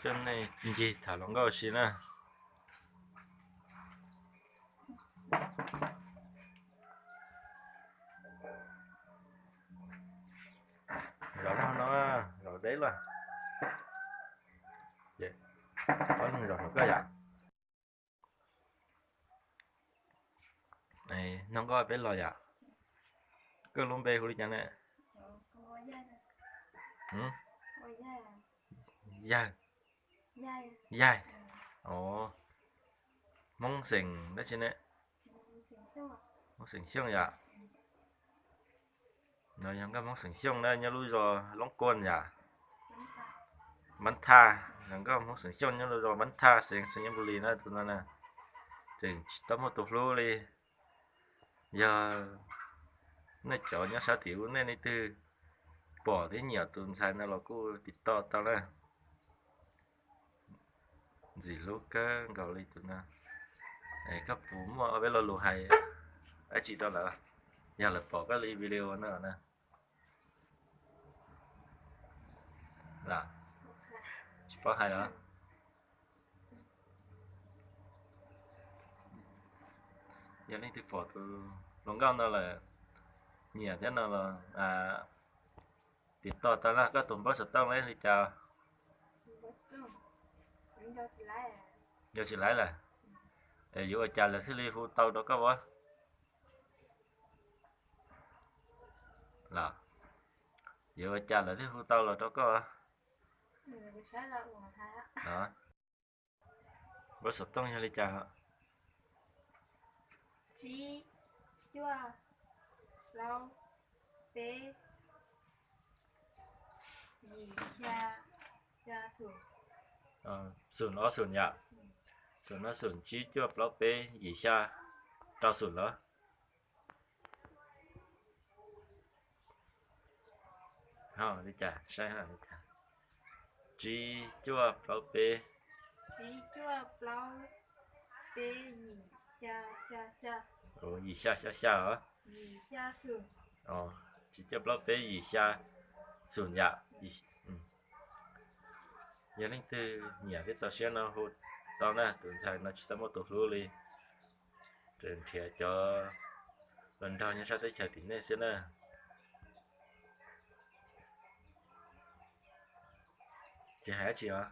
Coj nej ncig tham hluas nkauj si na. Zaum no, zaum deb lawm. Ces ob leeg zaum saum koj yom. Nug koj peb los yom. Koj lub npe hu li cas ne? Yawg. Yawg. Hmoob xeem dab tsi ne? Hmoob xeem Xyooj yom. No yog nkauj Hmoob xeem Xyooj na, nyob lub zos Loob Kuaj yom. Npab Thaj, yog nkauj Hmoob xeem Xyooj nyob lub zos Npab Thaj, xeev Xayabuli na tus no na. Tseem tsis tau muaj tus hlub li. Yog nej cov nyob sab tim ub nej leej twg pom thiab nyiam tus ntxhais no los kuj tiv toj tau na. Ntxim hlub kawg nkaus li tus no. Koj puas muaj ob peb lo lus hais dab tsi rau lawv, yog lawv pom koj li video no na? Tsis paub hais los? Yog leej twg pom tus hluas nkauj no lawm, nyiam thiab no los tiv toj tau na. Koj tus npawb xov tooj li cas? Yog tsis laiv lawm, yuav ua cas lawv thiaj li hu tau rau koj ua? Los yuav ua cas lawv thiaj hu tau los rau koj? Npawb xov tooj yog li cas? Tsib cuaj plaub peb yim xya xya xum. Xum ob xum yom. Xum ob xum tsib cuaj plaub peb yim xya rau xum los? Ho li cas saib li cas? Tsib cuaj plaub peb. Tsib cuaj plaub peb yim xya xya xya. Yim xya xya xya os. Tsib cuaj plaub peb yim xya xum yom. Yog leej twg nyiam thiab txaus siab no hu tau na, tus ntxhais no tsis tau muaj tus hlub li. Nrhiav cov hluas nraug nyob sab teb chaws tim nej xwb na. Tsis hais dab tsi os.